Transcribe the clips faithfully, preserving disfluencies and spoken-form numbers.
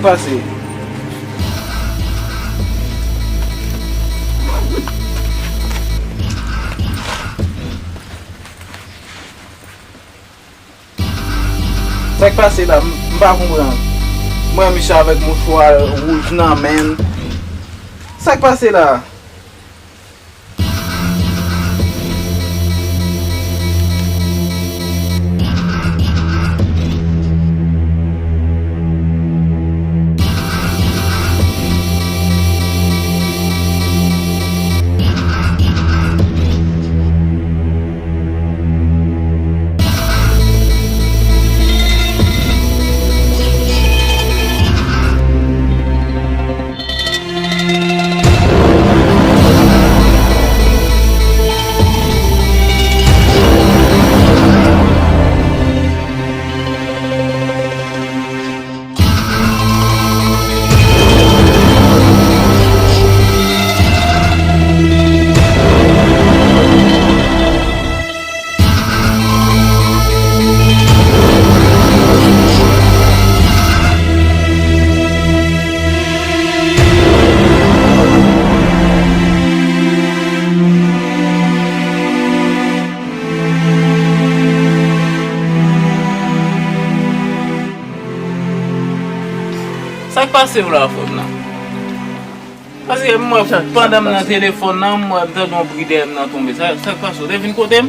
Pase. Sa k pase la? M, m pa konprann. M wè misye avèk mouchwa wouj nan men l. Sa k pase la? Sa k pase w la, frè m nan? Paske m wè pandan m nan telefòn nan, m wè m tande yon bri dèyè m nan tonbe. Sa, sa k pase? Ou te vin kote m?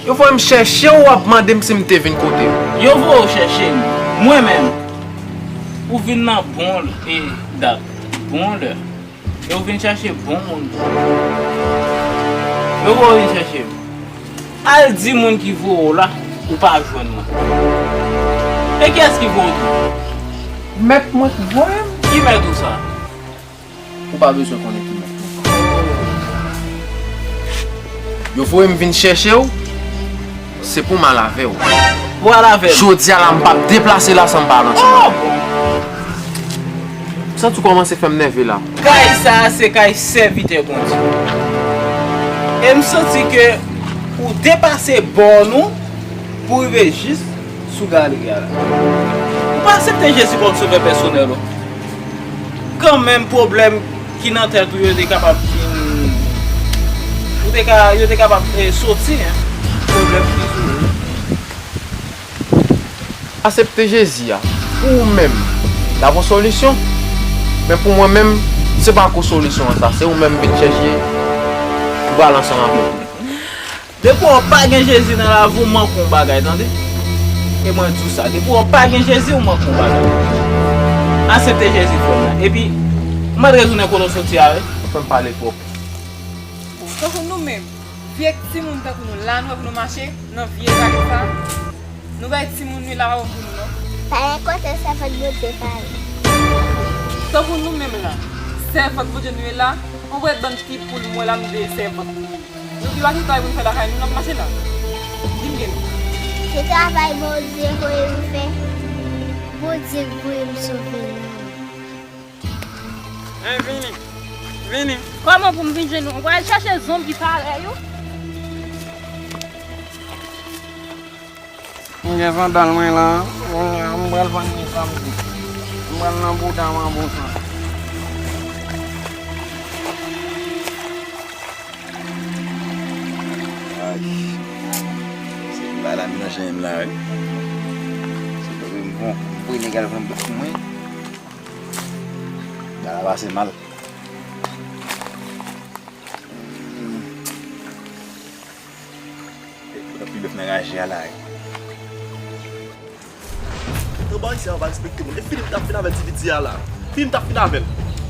Yo voye m chèche w, w ap mande m si m te vin kote w. Yo voye w chèche m. Mwen menm. Ou vin nan bon e dat, bon lè. E ou vin chèche bon moun. Yo voye w vin chèche m. Al di moun ki voye w la, ou pa jwenn mwen. E kiyès ki voye w tou? Mèt mwen ki voye m. Ki mèt ou sa? Ou pa bezwen konnen ki mèt mwen. Yo voye m vin chèche w, se pou m al avè w. Pou al avè m? Jodi a la, m p ap deplase la san m pa al ansanm avè w. Oh, bon. M santi w kòmanse fè m nève la. Kay sa a se kay sèvitè Bondye. E m santi ke ou depase bòn ou pou rive jis sou galri a la. Ou pa aksepte Jezi kòm sovè pèsonèl ou. Kanmenm pwoblèm ki nan tèt ou yo te kapab vin, ou te ka, yo te kapab, eh, soti, en. Pwoblèm ki sou ou. Aksepte Jezi a. Pou ou menm, l ap yon solisyon. Men pou mwen menm, se pa ko solisyon an sa. Se ou menm m vin chèche pou pale ansanm avèk ou. Depi w pa gen Jezi nan lavi w, w manke yon bagay, tande. E mwen di w sa, depi w pa gen Jezi, w manke yon bagay. Aksepte Jezi, frè m nan. Epi, mwen retounen kote w soti a, wi. Ou fè m pale twòp. Tankou nou menm, vye timoun tankou nou la, nou wè pou nou mache nan vye kay sa. Nou bay timoun nou la pa bon pou nou, non. Pa gen kote sèvant Bondye pa ye. Tankou nou menm la, sèvant Bondye nou ye la, on vrè bann ti poul mwen la, nou de sèvant nou ye. Nou pi pa ki travay pou nou fè lakay nou, n ap mache la. Di m gen. Se travay Bondye voye m fè. Bondye voye m sove nou. Hey, vini. Vini. Kòman pou m vin jwenn ou? Ou pral chèche zonbi parèy ou? M gen sandal mwen la. Kounye a, m pral vann li samdi. M pral nan bouda m an bon san. Ay. Se bagay la melanje menm la, wi. Se pou m bon, m premye gade pran bout pou mwen. Bagay la pase mal. Hmm. Epi bèf nan raje a la, wi. Nan bò isi a, yo pa respekte moun. E fini m t ap fin avè ti piti a la. Fini m t ap fin avè l.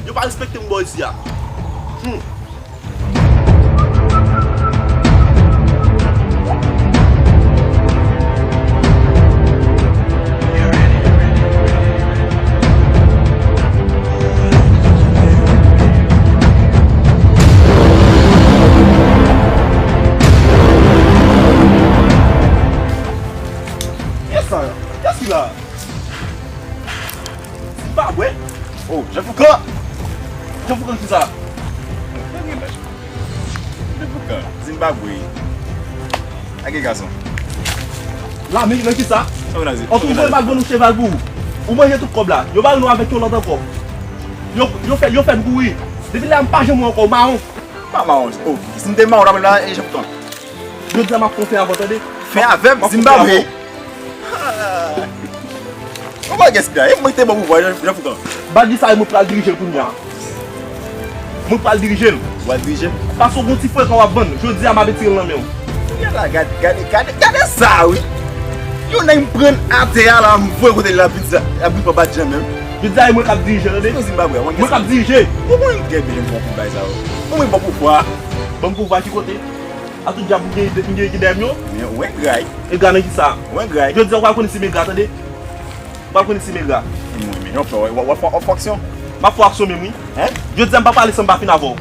Yo pa respekte m bò isi a. Hmm. Kiyès sa? Kiyès ki la? Zimbabwe? Oh, Jean Foucan! Jean Foucan ki sa? Jean Foucan, Zimbabwe. Ake gason. Lame nan ki sa? Sa w nan zi? Ou tou voye m al vann yon cheval pou ou. Ou manje tout kòb la. Yo bare nou avèk yon lòt ankò. Yo, yo fè, yo fè n kouri. Depi lè a m pa janm wè w ankò, ou mawon. M pa mawon. Oh, si m te mawon, w t ap rele m la, e Jean Foukan. Jodi a m ap fè yon fè avè w, tande. Fè avè m, Zimbabwe. Ou pa gen espri, e mwen ki te ba w pouvwa, Jean, Jean Foukan. Badji sa, e mwen pral dirije l kounye a. Mwen pral dirije l. Ou pral dirije l? Paske w gon ti frekan w ap vann. Jodi a, m ap retire l nan men w. Kounye a la, gade, gade, gade, gade sa, wi. Yon nèg m pran atè a la, m voye kote l, l ap vin sa, l ap vin pran Badji an menm. Jodi a, e mwen k ap dirije, tande. Mwen k ap dirije. Ou konn gen bezwen pou bay sa, wi. Ou mwen ba w pouvwa. Ban m pouvwa ki kote? A tout djab m gen, m gen ki dèyè m yo? Men ou engra, wi. Engra nan kisa? Ou engra, wi. Jodi a, ou pral konnen si m engra, tande. Ou pral konnen si m engra. Mwen, men, w ap fè, w ap, w ap fè aksyon. M ap fè aksyon menm, wi. Hein? Jodi a, m pa pale san m pa fin avè w.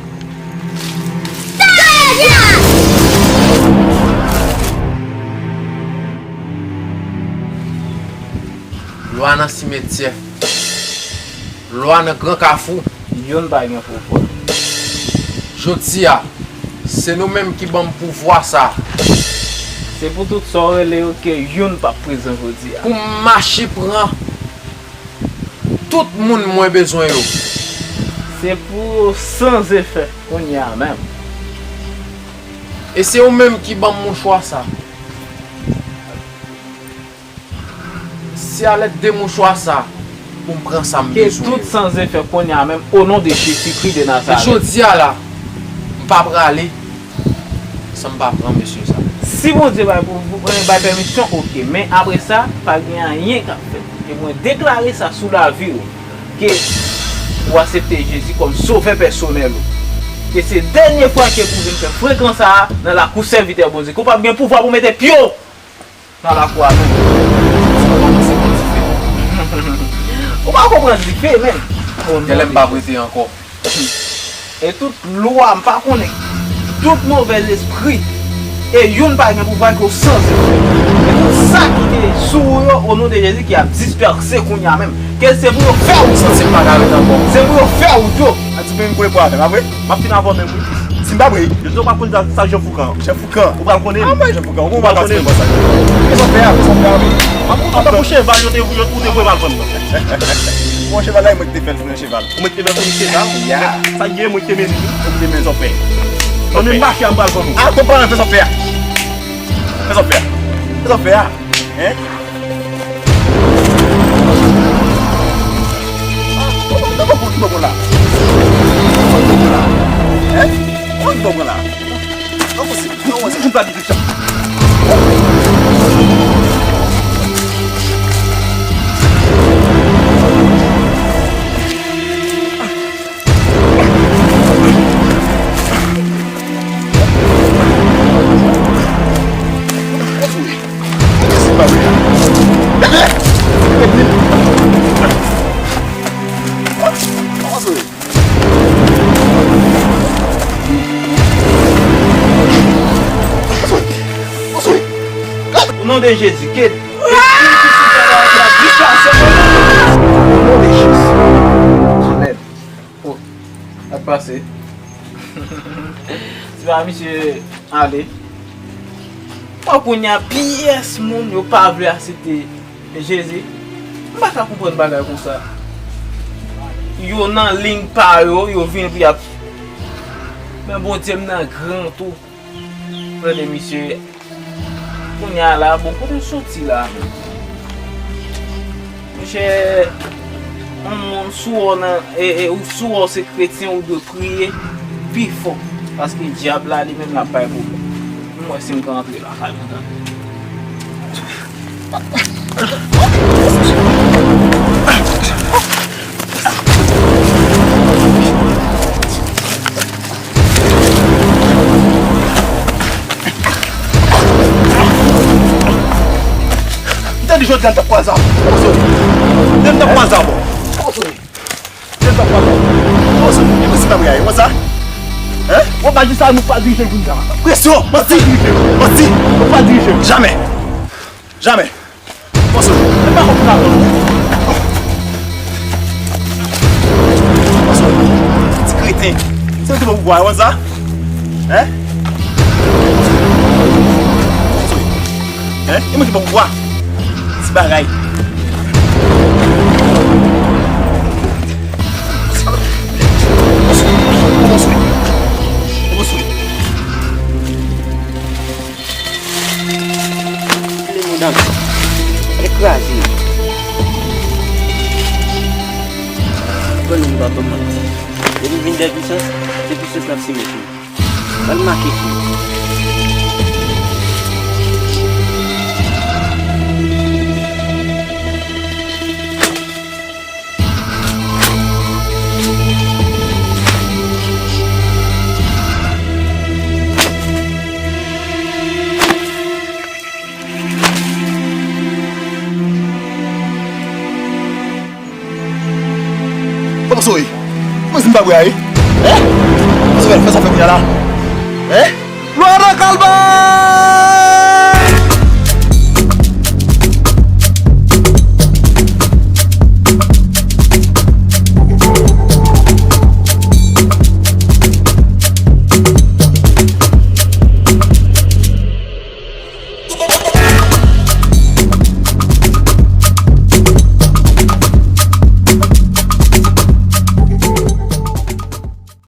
Lwa nan simetyè. Lwa nan gran kafou. Youn pa gen pouvwa. Jodi a, se nou menm ki ban m pouvwa sa a. Se pou tout sa w rele yo ke youn p ap prezan jodi a. Pou m mache pran tout moun mwen bezwen yo. Se pou yo san efè kounye a menm. E se ou menm ki ban m mouchwa sa. Se a lèt de mouchwa sa pou m pran sa m bezwen. Ke tout san efè kounye a menm, o non de Jezikri de Nazarèt. E jodi a la, m pa prale san m pa pran mesye sa. Si Bondye bay pou, pou, eh, bay pèmisyon, oke. Men apre sa, pa gen anyen k ap fèt. E mwen deklare sa sou lavi w, ke ou aksepte Jezi kòm sovè pèsonèl ou. Ke se dènye fwa ke pou vin fè frekan sa a nan lakou sèvitè Bondye. Ke w p ap gen pouvwa pou mete pye w nan lakou a menm. Sinon w ap kòmanse pran dife. Ou pa konprann dife, menm. Genlè m p ap rete ankò. E tout lwa, m pa konnen. Tout movèzespri. E youn pa gen pouvwa ke w sanze. E tout sa ki te sou ou yo, o non de Jezi, ki ap dispèse kounye a menm. Ke se pou yo fè wout yo. Santi m pa ka ret ankò. Se pou yo fè wout yo. A di pou m koule pou avè m, apre? M ap fin avè w menm, wi. Si m pa pre. Yo di w pa konn sa, sa Jean Foucan. Jean Foucan. Ou pral konnen l. Ah, mwen, Jean Foucan. Ou konn pa pase konsa. Fè sa fè a, fè sa fè a, wi. M ap montre w tankou cheval, yo te, yo, ou te voye m al vann nan. Bon, cheval la, e mwen ki te fè l tounen cheval. Ou mete men sou misye sa? Ya. Sa k gen, mwen ki te mennen li. Ou ki te mennen sa w fè? Mwen menm mache a m pral vann ou. Ah, konparan fè sa w fè a. Fè sa w fè a. Fè sa w fè a. Hein? Ah, konparan fè sa w fè a. Hein? Konparan fè sa w fè a. Enposib. Non, mwen se moun pa di fiksyon. O non de Jezi, ke Espiritu Santo la, la di sa, o non de Jezi. Amèn. Oh, sa k pase? Se pa misye ale. Bon, kounye a, pyès moun yo pa vle aksepte Jezi. M pa ka konprann bagay konsa. Yo nan liy pa yo, yo vin pou y ap, men Bondye m nan gran tou. Tande misye. Kounye a la, bon, kote w soti la? Monchè, yon moun sou wè w nan, e, e, ou sou wè w se kretyen, ou dwe priye pi fò. Paske dyab la, li menm, l ap bay pwoblèm. M wè si m ka antre lakay mwen, tande. M te di jodi a m t ap kwaze avè w. M te di m t ap kwaze avè w. M te di m t ap kwaze avè w. Enposib, e mwen se pa mwen, e mwen sa? Hein? Ou pa di sa, nou pa dirije l kounye a. Presyon, manti, manti. Ou pa dirije l. Jamè. Jamè. Pase. E pa konprann. Pase. Ti kreten. Se ou ki ban pouvwa, ou konn sa? Hein? Pase. Hein? E mwen ki ban pouvwa? Ti bagay. Dèyè pwisans, se pwisans l ap simen tou. Al make kou. Papa Soy, mwen di m pa bwè a, wi. Hein? Papa Soy, fè sa fè kounye a la. Hein? Lwa nan kalba!